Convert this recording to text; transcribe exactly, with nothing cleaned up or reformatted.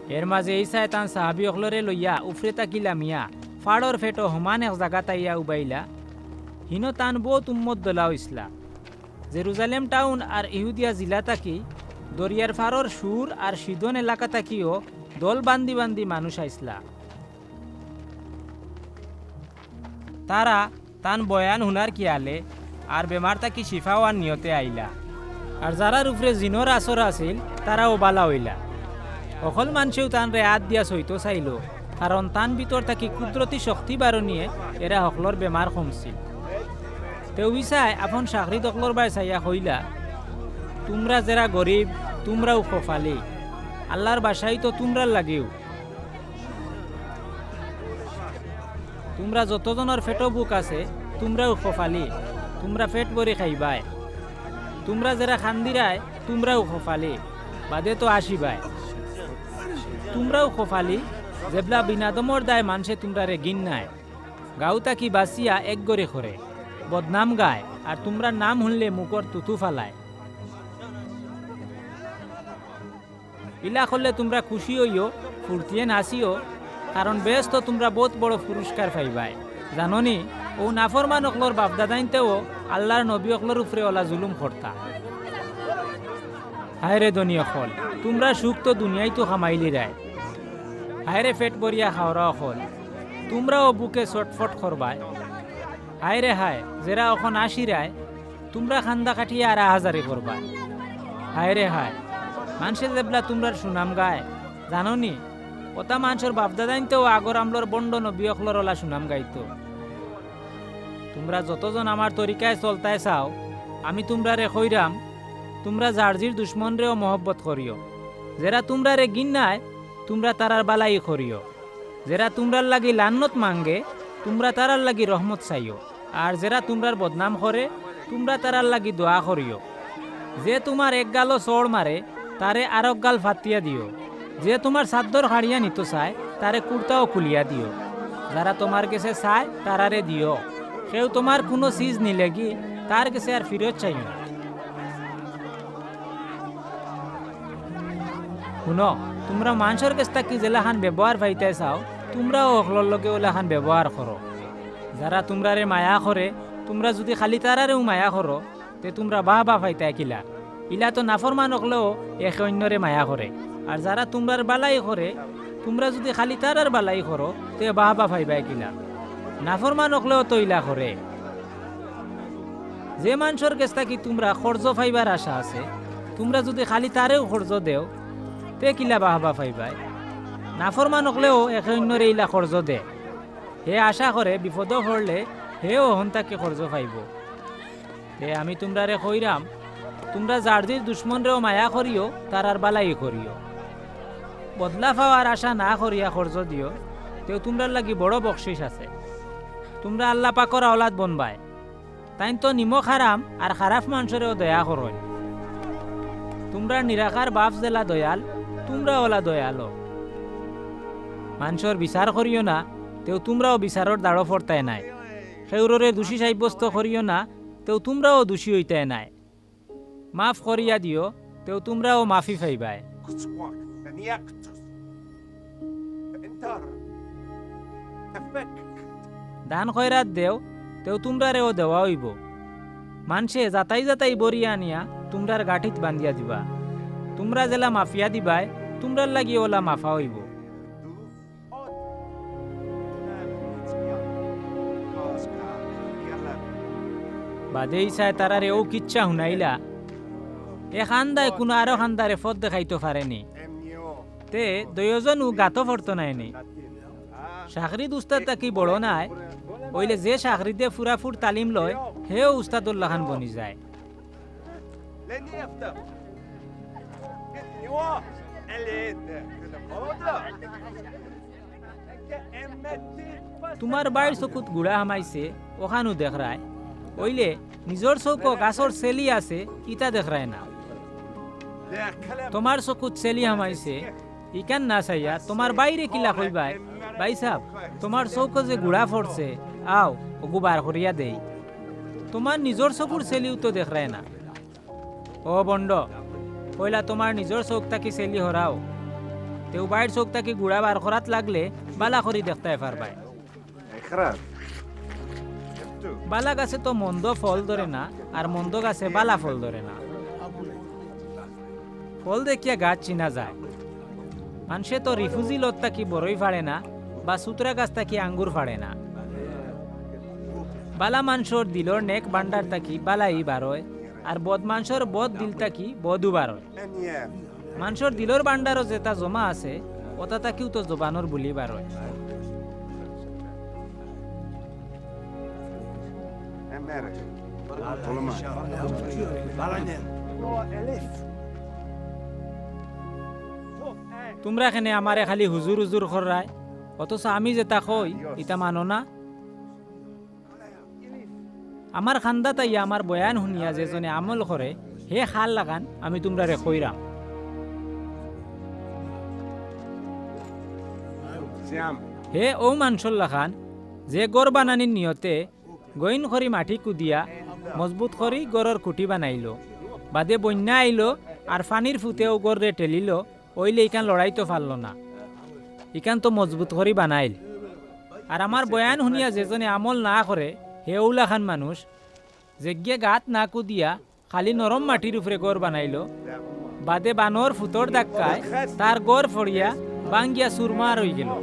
এর মাঝে ইছায় তান সাহাবি অকলরে লইয়া উফরে থাকি লামিয়া ফাড়র ফেটো হমান এক জাগাত আইয়া উবাইলা। হিনো তান বউত উম্মত দলা অইছলা। জেরুজালেম টাউন আর ইহুদিয়া জিলা থাকি, দরিয়ার ফাড়র সুর আর সিদন এলাকা থাকিও দল বান্দি বান্দি মানুষ আইছলা। তারা তান বয়ান হুনার খিয়ালে আর বেমার থাকি শিফা অওয়ার নিয়তে আইলা। আর যারার উফরে জিনর আসর আছিল, তারাও বালা অইলা। হকল মানষেউ তানরে আত দিয়া সইতো চাইলো, কারণ তান ভিতর থাকি কুদরতি শক্তি বারনিয়ে এরা হকলর বেমার কমছিল। তেউ ইছায় আপন চাকরিদ অকলর বায় চাইয়া কইলা, "তুমরা যেরা গরিব, তুমরাউ কপালি। আল্লার বাসাই তো তুমরার লাগিউ।" তুমরা যতজনর ফেটো ভুক আছে, তুমরাউ কপালি, তুমরা ফেট ভরি খাইবায়। তুমরা যেরা কান্দিরায়, তুমরাউ কপালি, বাদে তো আসিবায়। তুমরাউ কপালি, যেবলা বিনাদমর দায় মানষে তুমরারে ঘিন্নায়। গাউ থাকি বাসিয়া এক গরে করে, বদনাম গায়, আর তুমরার নাম হুনলে মুখর তুতু ফালায়। ইলা করলে তুমরা খুশি অইও, ফুর্তিয়ে নাচিও, কারণ বেহেস্তো তুমরা বউত বড় পুরস্কার পাইবায়। জানো নি, অউ নাফরমান অকলর বাফদাদাইন্তেও আল্লার নবী অকলর উফরে অলা জুলুম করতা। হায়রে ধনী অকল, তুমরার সুখ তো দুনিয়াইত কামাইলিরায়। হায়রে ফেট ভরিয়া খাওরা অকল, তুমরাও ভুকে ছটফট করবায়। হায়রে হায়, যেরা অখন আসিরায়, তুমরা কান্দা কাটিয়া আর আহাজারি করবায়। হায়রে হায়, মানষে যেবলা তুমরার সুনাম গায়, জানো নি, অতা মানষর বাফদাদাইন্তেও আগর আমলর ভন্ড নবী অকলর অলা সুনাম গাইতো। তুমরা যতজন আমার তরিকায় চলতায় চাও, আমি তুমরারে কইরাম, তুমরা যার জির দুশমনরেও মহব্বত করিও। যেরা তুমরারে ঘিন্নায়, তুমরা তারার বালাই করিও। যেরা তুমরার লাগি লান্নত মাঙ্গে, তুমরা তারার লাগি রহমত চাইও। আর যেরা তুমরার বদনাম করে, তুমরা তারার লাগি দোয়া করিও। যে তুমার এক গালো চড় মারে, তারে আরক গাল ফাতিয়া দিও। যে তুমার চাদ্দর কাড়িয়া নিতো চায়, তারে কুর্তাও খুলিয়া দিও। যারা তুমার গেছে চায়, তারারে দিও। কেউ তুমার কুনু চিজ নিলেগি, তার গেছে আর ফিরত চাইও না। হুনো, তুমরা মানষর গেছ থাকি যেলাখান ব্যবহার পাইতায় চাও, তুমরাও হকলর লগে অলাখান ব্যবহার করো। যারা তুমরারে মায়া করে, তুমরা যুদি খালি তারারেউ মায়া করো, তে তুমরা বাহবা পাইতায় কিলা? ইলা তো নাফরমান অকলেও একে অইন্যরে মায়া করে। আর যারা তুমরার বালাই করে, তুমরা যুদি খালি তারার বালাই করো, তে বাহবা পাইবায় কিলা? নাফরমান অকলেও তো ইলা করে। যে মানষর গেছ থাকি তুমরা কর্জ পাইবার আশা আছে, তুমরা যুদি খালি তারেউ কর্জ দেও, তে কিলা বাহবা পাইবায়? নাফরমান অকলেও একে অইন্যরে ইলা কর্জ দে। হে আশা করে বিপদো পড়লে হেও অখন থাকি কর্জ পাইবো। তে আমি তুমরারে কইরাম, তুমরা যার জির দুশমনরেও মায়া করিও, তারার বালাই করিও। বদলা পাওয়ার আশা না করিয়া কর্জ দিও, তেউ তুমরার লাগি বড় বকশিস আছে। তুমরা আল্লা পাকর আওলাদ বনবায়। তাইন তো নিমক হারাম আর খারাপ মানষরেও দয়া করইন। তুমরার নিরাকার বাফ যেলা দয়াল, তুমরাও অলা দয়াল অও। মানষর বিচার করিও না, তেউ তুমরাও বিচারর দাড়ো পড়তায় নায়। কেউররে দুষী সাব্যস্ত করিও না, তেউ তুমরাও দুষী অইতায় নায়। মাফ করিয়া দিও, তেউ তুমরাও মাফি পাইবায়। দান খয়রাত দেও, তেউ তুমরারেও দেওয়া অইবো। মানষে যাতাই যাতাই বরিয়া আনিয়া তুমরার গাঠিত বান্ধিয়া দিবা। তুমরা যেলা মাফিয়া দিবায়, তুমরার লাগি অলা মাফা অইবো। বাদে ইছায় তারারে অউ কিচ্ছা হুনাইলা। এক আন্দায় কুনু আরক আন্দারে ফথ দেখাইতো পারেনি। তে দুইওজনউ গাতো পড়তো নায়নি। চাকরিত উস্তাদ থাকি বড় নায়, অইলে যে চাকরিদে ফুরাফুর তালিম লয়, হেও উস্তাদর লাখান বনি যায়। তুমার বাইর চকুত গুড়া হামাইছে, অখানউ দেখরায়। অইলে নিজর চউখো গাছর চেলি আছে, ইতা দেখরায় না। তুমার চকুত চেলি হামাইছে, ইখান না চাইয়া তুমার বাইরে কিলা কইবায়, "ভাইসাব, তুমার চউখো যে গুড়া পড়ছে, আও, অগু বার করিয়া দেই।" তুমার নিজর চকুর চেলিউ তো দেখরায় না। ও বন্ড, পয়লা তুমার নিজর চউখ থাকি চেলি হরাও। তেউ বাইর চউখ থাকি গুড়া বার করাত লাগলে বালা করি দেখতায় পারবায়। বালা গাছে তো মন্দ ফল ধরে না, আর মন্দ গাছে বালা ফল ধরে না। ফল দেখিয়া গাছ চিনা যায়। মানষে তো রিফুজি লত থাকি বড়ই ফাড়ে না, বা সুতরা গাছ থাকি আঙ্গুর ফাড়ে না। বালা মানষর দিলর নেক ভান্ডার থাকি বালাই বারয়, আর বদ মানষর বদ দিল থাকি বদউ বারয়। মানষর দিলর ভান্ডারো যেতা জমা আছে, অতা থাকিউ তো জবানর বুলি বারয়। তুমরা কেনে আমারে খালি হুজুর হুজুর কররায়, অথচ আমি যেতা কই, ইতা মানো না? আমার কান্দাত আইয়া আমার বয়ান হুনিয়া যেজনে আমল করে, হে খার লাখান আমি তুমরারে কইরাম। হে অউ মানষর লাখান, যে ঘর বানানির নিয়তে গইন করি মাটি কুদিয়া মজবুত করি ঘরর খুটি বানাইলো, বাদে বন্যা আইলো আর পানির ফুতে অউ ঘররে ঠেলিলো, অইলে ইখান লড়াইতো পারলো না, ইখান তো মজবুত করি বানাইল। আর আমার বয়ান হুনিয়া যেজনে আমল না করে, হে অউ লাখান মানুষ, যেগিয়ে গাত না কুদিয়া খালি নরম মাটির উপরে ঘর বানাইলো, বাদে বানর ফুতর ধাক্কায় তার ঘর ফড়িয়া ভাঙ্গিয়া চুরমার অইগেলো।